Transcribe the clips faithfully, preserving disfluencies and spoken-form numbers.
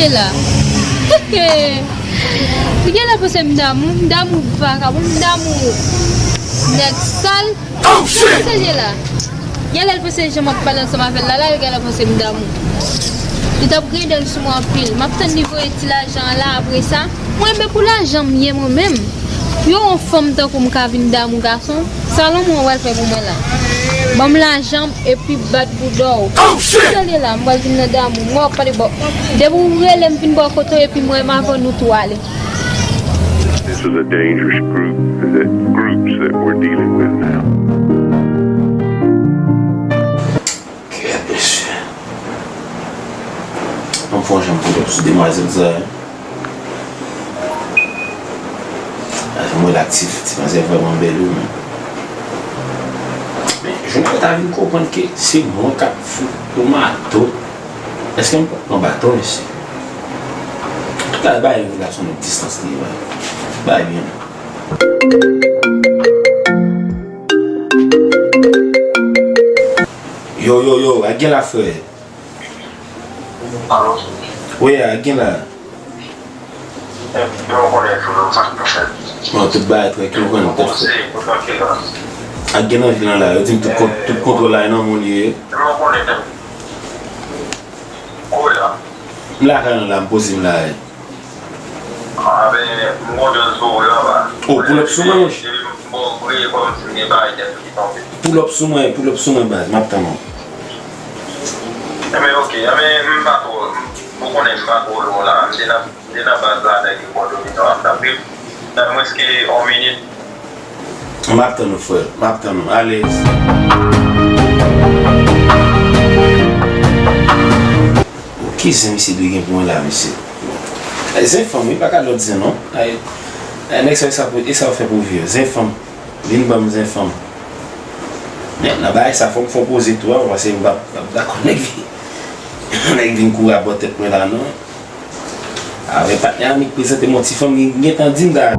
La. Li genlè panse m damou, m damou vakabon, m damou nèg sal. Sa se la. Genlè l panse jan m ap pale ansanm avè l la, la, yo genlè panse m damou. Li t ap griden sou mwen anpil. M ap tann li voye ti lajan an la apre sa. Mwen, men pou lajan m ye mwen menm. Yo, yon fanm tankou m ka vin damou gason? Sa lanmou an pral fè pou mwen la? Ban m lajan m epi bat bouda w. Tande la, m pral vin nan damou. Mwen w ap pale bò. Depi w rele m vin bò kote w epi mwen m avè nou tou ale. This is a dangerous group, the groups that we're dealing with now. Kèt mesye. Ann fè yon jan m pran sou demwazèl sa. Mwen l aktif, ti manzè vrèman bèl wi men. Men jounen yo ta vin konprann ke se mwen k ap fout pou mato. Èske m pran baton mesye? Antouka bay relasyon nou distans li ye bay. Bay byen. Yo yo yo, a gen la frè. Wi, a gen la. Bon, tout bagay trankil, ou konnen tèt frè. Ak gen nan vil lan la, yo di m tout kont, tout kontwòl la e nan men w li ye. M lakay nou la, m poze m la. Oh, pull up sou mwen monchè. Pull up sou mwen, pull up sou mwen baz, m ap tann ou. Ebyen ok, ebyen m pa twò, ou konnen m pa twò lwen la, m te nan, m te nan baz la nèg yo kòdone nou ap tape m nan mwens ke yon minit. M ap tann ou frè, m ap tann ou, alèz. Ki zen misye dwe gen pou mwen la mesye? Zen fanm wi, pa ka lòt zen non. Ay, ay nèg sa, e sa pou, e sa w fè pou vi w? Zen fanm. Vin ban m zen fanm. Men nan bagay sa fò m fè w poze tou a, paske m p ap, p ap dakò nèg vin, nèg vin kouri abò tèt mwen la non. Avè patnè a m li prezante m yon ti fanm, li gentan di m ta.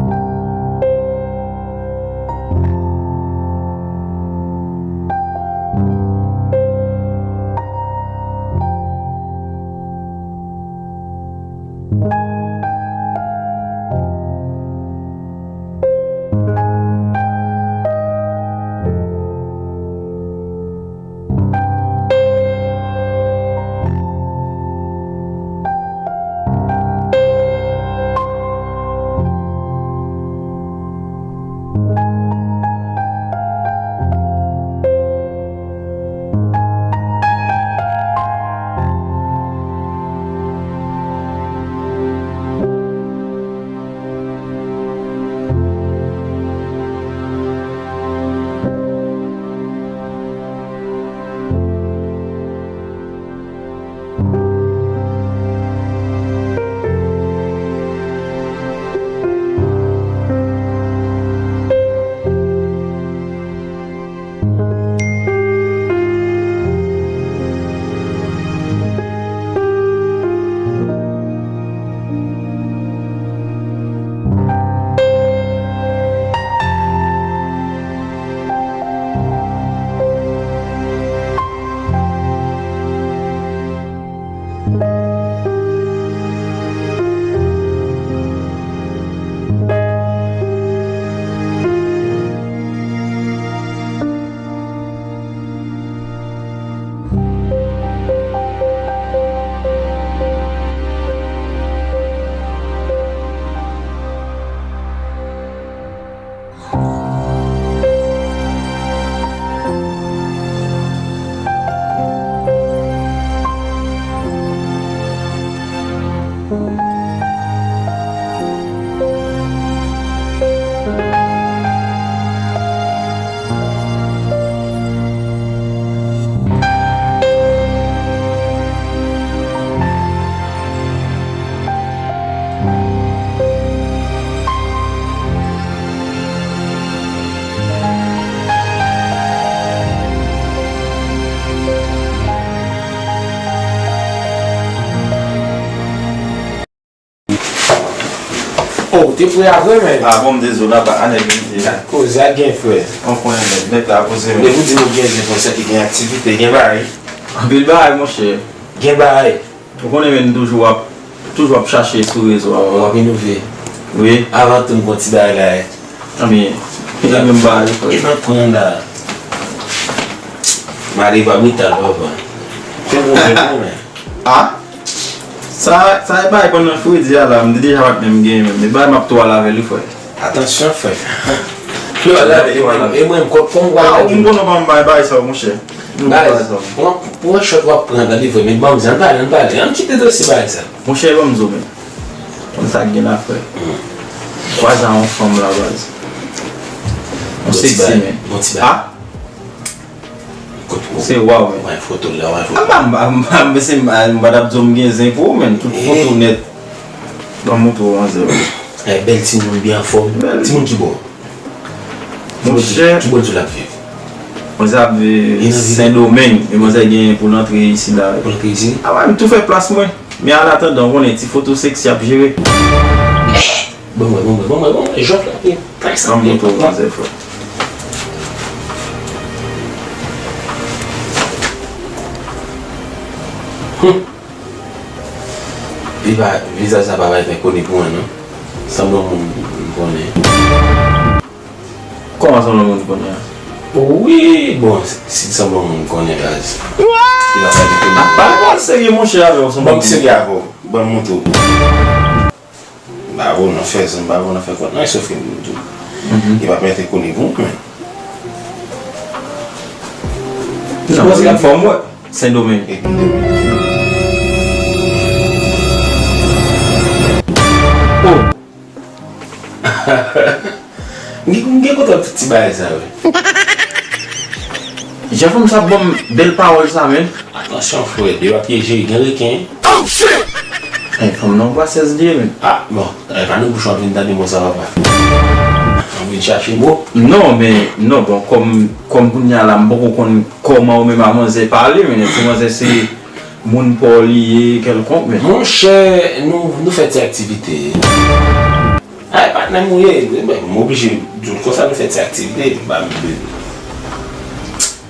Oh, ou te pre avè m, men. Ah bon, m dezole, apa a nèg li ye. Koze a gen frè. Ou konnen nèg, nèg la poze men. Depi w di nou gen zen konsa ki gen aktivite, gen bagay. Anpil bagay, monchè. Gen bagay. Ou konnen men toujou ap toujou ap chache sou rezo a. W ap inove. Wi. Avan tou, m gon ti bagay la. Anben, e menm bagay, frè. E nan pran la. Mari pa brital, papa. Fè bon, fè bon, men. Ah? Sa, sa e bagay pandan fredi a la, m te deja pa t menm gen menm. E bagay m ap tou al avè li, frè. Atansyon, frè. Lè w al avè, e mwen, e mwen, kò, kòm w al avè. Ah, ou m konnen w pa m bay bagay sa yo, monchè. Guys, pran, pran shot w ap pran, tande, frè, men ban m di, ann pale, ann pale. Ann kite dosye bagay sa. Monchè, ban m di w, men. Konn sa k gen la, frè. Kwaze a yon fanm la, baz. Yon seksi, men. Bon ti bagay. Ah? Se waw, men. Wè foto la, wè foto. Ah, m pa, m pa, m pa, m pa, m pa t ap di w m gen zen pou ou, men. Tout foto nèt. Ban m montre w, manzè. Ay, bèl timoun, byen anfòm. Timoun ki bò? Monchè. Ki bò l di l ap viv? Manzè ap viv Sendomeng, e manzè gen pou l antre isi la. Pou l antre isi? A wè, m tou fè plas mwen. Men an atandan, ou konnen ti foto seksi ap jere. Ban mwen, ban mwen, ban mwen, ban mwen, jòf la, e, kay sa. Ban m montre w manzè, frè. Hum. Li pa, vizaj sa pa parèt enkoni pou mwen, non. Sanble yon moun m konnen. Kòman sanble yon moun m konnen an? Wi, bon, si l sanble yon moun m konnen, baz. Li pa parèt enkoni. Ah, pa pral serye, monchè, avè w, sanble yon moun. Ban m serye avè w. Ban m montre w. M pa voye w nan fè zam, m pa voye w nan fè kòt, non, sof ke m di w. Li pa parèt enkoni pou mwen. Non, se yon fòm, wè. Sendomeng. Oh! M gen, m gen kontan tout ti bagay sa, wi. Jan fanm sa ban m bèl pawòl sa, men. Atansyon, frè, devan pyeje, gen reken. Oh, shit! Ey, fanm nan, pwasèz li ye, men. Ah, bon, e pa nan bouch w ap vin tande mo sa, papa. Anvi chache mo? Non, men, non, bon, kòm, kòm kounye a la, m poko konn kòman ou menm a manzè pale, men si manzè se moun pa w li ye kèlkonk, men. Monchè, nou, nou fè ti aktivite. Ay, patnè m ou ye, men, m oblije di w konsa, nou fè ti aktivite, epi ba m de.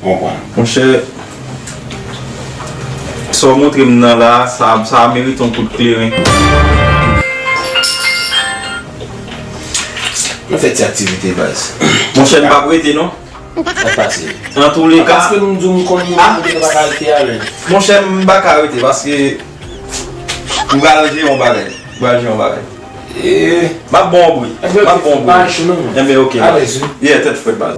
Ou konprann? Monchè, sa w montre m nan la, sa, sa merite yon kout kleren. Nou fè ti aktivite, baz. Monchè, m p ap rete, non. Sa k pase? Antouleka. Paske m di w m konn moun, ah, m gentan pa ka rete a, men. Monchè, m pa ka rete paske m pral jere yon bagay. M pral jere yon bagay. Eh. M ap ba w yon bri. M ap ba w yon bri. Enben, ok, baz. Alèz, wi. Yeah, tèt frèt, baz.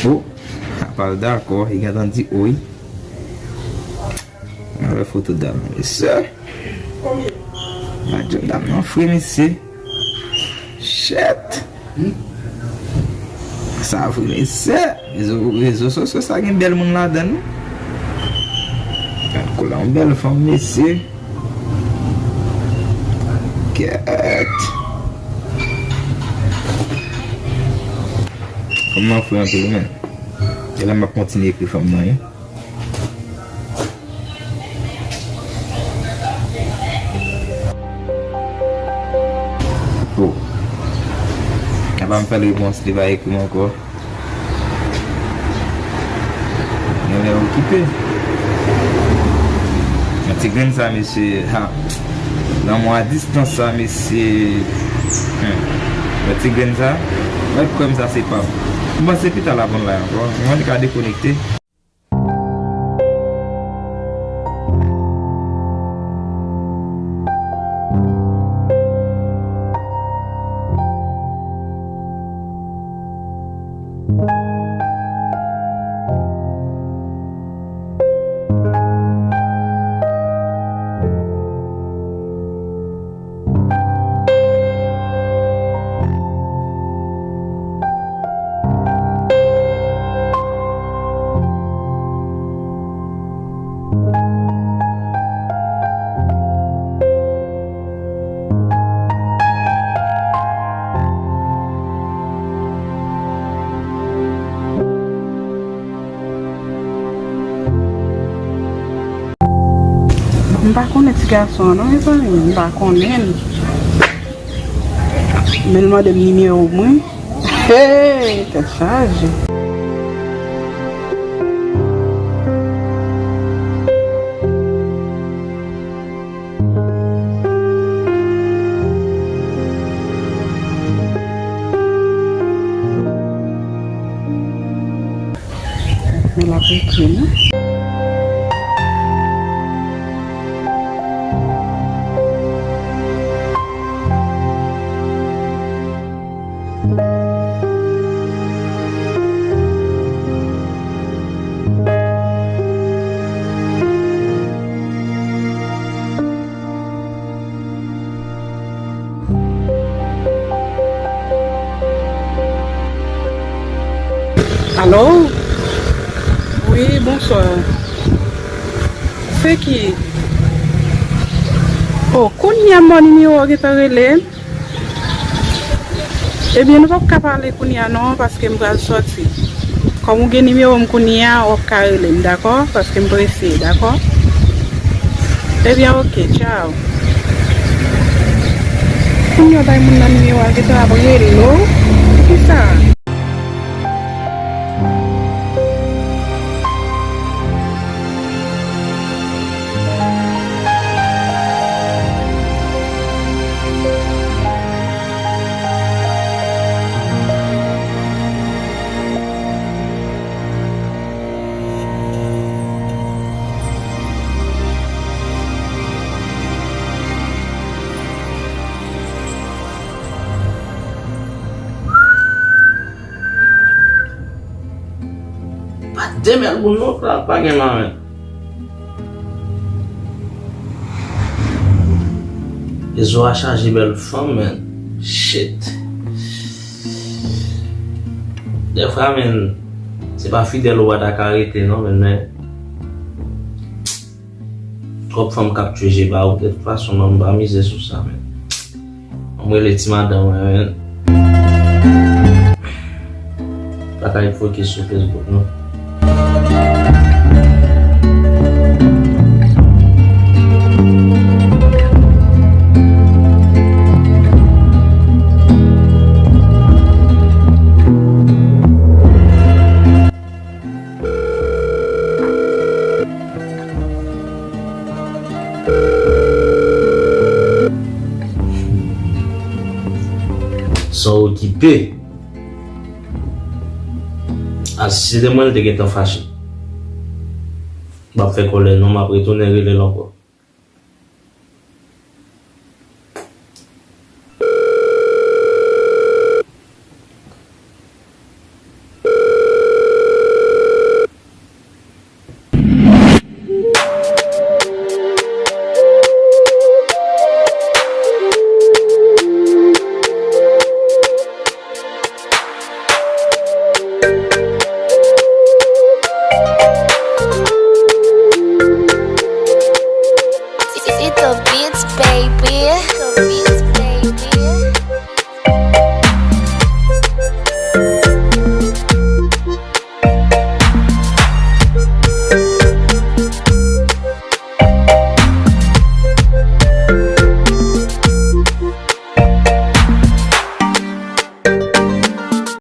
Oh, apa l dakò, li gentan di wi. Mwen wè foto dam nan, mesye. Adje, dam nan fre, mesye. Shit. Sa vre, mesye. Rezo, rezo sosyo sa gen bèl moun ladan l, wi. Gad koulè yon bèl fanm, mesye. Kèt. Fanm nan fre anpil, men. E la m ap kontinye ekri fanm nan, wi. Oh. Apa m fè l repons, li pa ekri m ankò. Genlè okipe. Nan ti grenn sa, mesye, ha. Lanmou a distans sa, mesye. Hmm. Nan ti grenn sa. Mwen kwè m sa se pa m. M panse pita l ap online ankò. Mwen li ka dekonekte. M pa konnen ti gason an non, mezanmi, m pa konnen l. Men l mande m nimewo mwen. Hey, tèt chaje. Men l ap ekri m. Alo? Wi, bonswa. Se ki? O, kounye a m wè nimewo a gentan rele m. Ebyen, nou p ap ka pale kounye a non, paske m pral sòti. Kòm ou gen nimewo m kounye a, w ap ka rele m, dakò? Paske m prese, dakò? Ebyen, oke, tchaw. Kounye a w bay moun nan nimewo a gentan ap rele w. Poukisa? Pa de bèl moun non, pa, pa gen la, men. Rezo a chaje bèl fanm, men. Shit. Dèfwa, men, se pa fidèl ou pa ta ka rete, non, men, men. Twòp fanm k ap tchwe je ba ou. De tout fason, man, m pa mize sou sa, men. Ann m rele ti madanm mwen, men. Pa ka fokis sou Facebook, non. Sa w okipe? A, si se te mwen, l te gentan fache. M ap fè kòlè non, m ap retounen rele l ankò. Little beats, baby. Little beats,